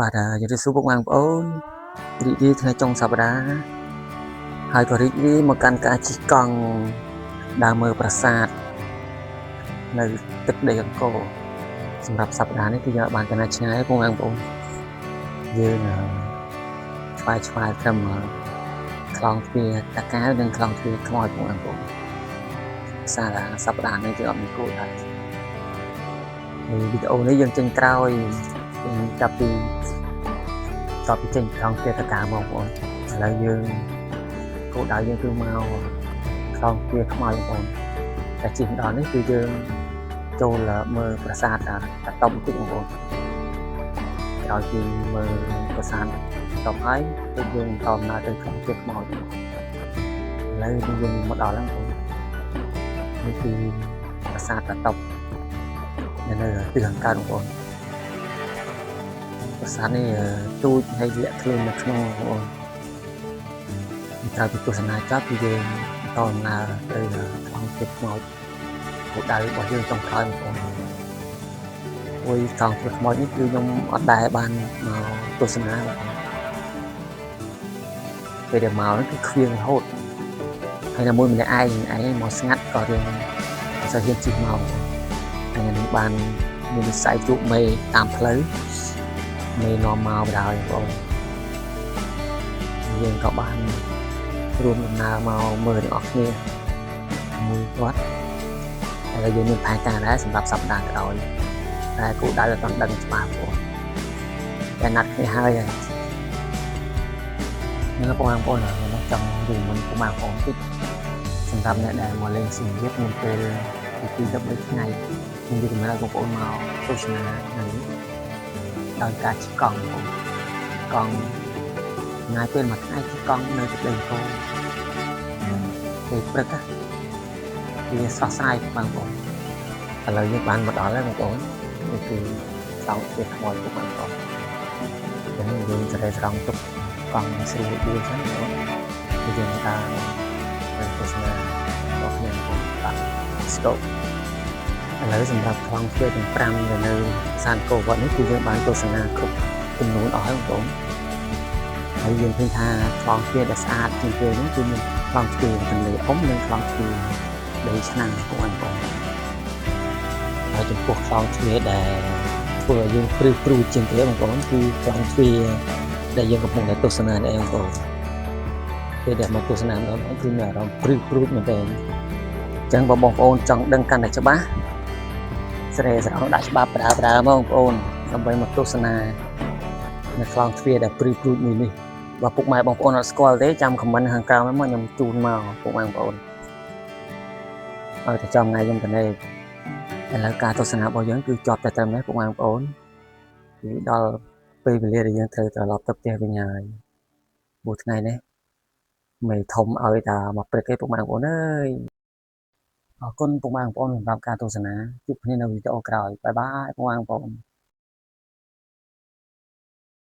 បាទជម្រាបសួរពុកម៉ែបងប្អូនរីករាយថ្ងៃចុងសប្តាហ៍ហើយក៏រីករាយមកកាន់ការជិះកង់ដើរមើលប្រាសាទនៅទឹកដីអង្គរសម្រាប់សប្តាហ៍នេះគឺយើងបានកណាឆ្ងាយពុកម៉ែបងប្អូនយើងឆ្វាយឆ្វាយត្រឹមខ្លោងទ្វារតាកែវនិងខ្លោងទ្វារខ្មោចពុកម៉ែបងប្អូនសារសប្តាហ៍នេះគឺអត់មានគោលដៅហើយវីដេអូនេះយើងចេញក្រោយចាប់ពីតបពីចេញខ្លោងទ្វារតាកែវបងប្អូនឥឡូវយើងគោលដៅយើងគឺមកខ្លោងទ្វារខ្មោចបងប្អូនតែជិះមកដល់នេះគឺយើងចូលមើលប្រាសាទតាតុបបន្តិចបងប្អូនក្រោយពីមើលប្រាសាទតបហើយគឺយើងបន្តដំណើរទៅខ្លោងទ្វារខ្មោចឥឡូវយើងមកដល់ហ្នឹងបងប្អូននេះគឺប្រាសាទតាតុបនៅទិសខាងកើតបងប្អូនប្រាសាទនេះទូចហើយលាក់ខ្លួននៅក្នុងបងប្អូនក្រោយពីទស្សនាចប់គឺយើងបន្តដំណើរទៅខ្លោងទ្វារខ្មោចគោលដៅរបស់យើងចុងក្រោយបងប្អូនមួយខ្លោងទ្វារខ្មោចនេះគឺខ្ញុំអត់ដែលបានមកទស្សនាបងប្អូនពេលដែលមកនេះគឺខ្វៀងរហូតហើយនៅមួយម្នាក់ឯងឯងមកស្ងាត់ក៏រៀងអត់សូវហ៊ានជិះមកហើយនឹងបានមានវិស័យជួបមេតាមផ្លូវមេនាំមកបណ្ដោយបងប្អូនយើងក៏បានរួមដំណើរមកមើលទាំងអស់គ្នាមួយគាត់ឥឡូវយើងមានផែនការដែរសម្រាប់សប្តាហ៍ក្រោយតែគោលដៅអត់ទាន់ដឹងច្បាស់បងតែណាត់គ្នាហើយហើយនឹងបងប្អូនខ្ញុំចង់និយាយមុនបងប្អូនតិចសម្រាប់អ្នកដែលមកលេងសៀមរាបមានពេលពី2ទៅ3ថ្ងៃខ្ញុំនិយាយសម្រាប់បងប្អូនមកទស្សនានៅដោយការជិះកង់បងកង់ថ្ងៃពេលមួយថ្ងៃជិះកង់នៅទឹកដីអង្គរពេលព្រឹកវាស្រស់ស្រាយបងប្អូនឥឡូវយើងបានមកដល់ហើយបងប្អូននេះគឺសង់ទ្វារខ្មោចបងប្អូនអញ្ចឹងយើងសេរីស្រង់ទុកកង់ស្រួលបួលចឹងបងប្អូនគឺយើងដើរទៅទស្សនារបស់គ្នាបងប្អូនបាទ Let's go ឥឡូវសម្រាប់ខ្លោងទ្វារទាំង5ដែលនៅសានកោវត្តនេះគឺយើងបានទស្សនាគ្រប់ចំនួនអស់ហើយបងប្អូនហើយយើងឃើញថាខ្លោងទ្វារដែលស្អាតជាងគេនោះគឺមានខ្លោងទ្វារទន្លេអុំនិងខ្លោងទ្វារដីឆ្នាំងបងប្អូនហើយចំពោះខ្លោងទ្វារដែលធ្វើឲ្យយើងព្រឺព្រួចជាងគេបងប្អូនគឺខ្លោងទ្វារដែលយើងកំពុងតែទស្សនានេះឯងបងប្អូនពេលដែលមកទស្សនាម្ដងគឺមានអារម្មណ៍ព្រឺព្រួចមែនទែនអញ្ចឹងបើបងប្អូនចង់ដឹងកាន់តែច្បាស់ស្រេស្រង់ដាក់ច្បាប់ប្រើប្រើមកបងប្អូនដើម្បីមកទស្សនានៅខ្លោងទ្វារដែលព្រឺព្រួចមួយនេះបើពុកម៉ែបងប្អូនអត់ស្គាល់ទេចាំ comment ខាងក្រោមមកខ្ញុំជូនមកពុកម៉ែបងប្អូនឲ្យតែចំថ្ងៃខ្ញុំទៅនេះឥឡូវការទស្សនារបស់យើងគឺចប់តែត្រឹមនេះពុកម៉ែបងប្អូនគឺដល់ពេលវេលាដែលយើងត្រូវត្រឡប់ទៅផ្ទះវិញហើយមួយថ្ងៃនេះមិនធំឲ្យតែមកព្រឹកទេពុកម៉ែបងប្អូនអើយអរគុណពុកម៉ែបងប្អូនសម្រាប់ការទស្សនាជួបគ្នានៅវីដេអូក្រោយ bye bye ពុកម៉ែបងប្អូន។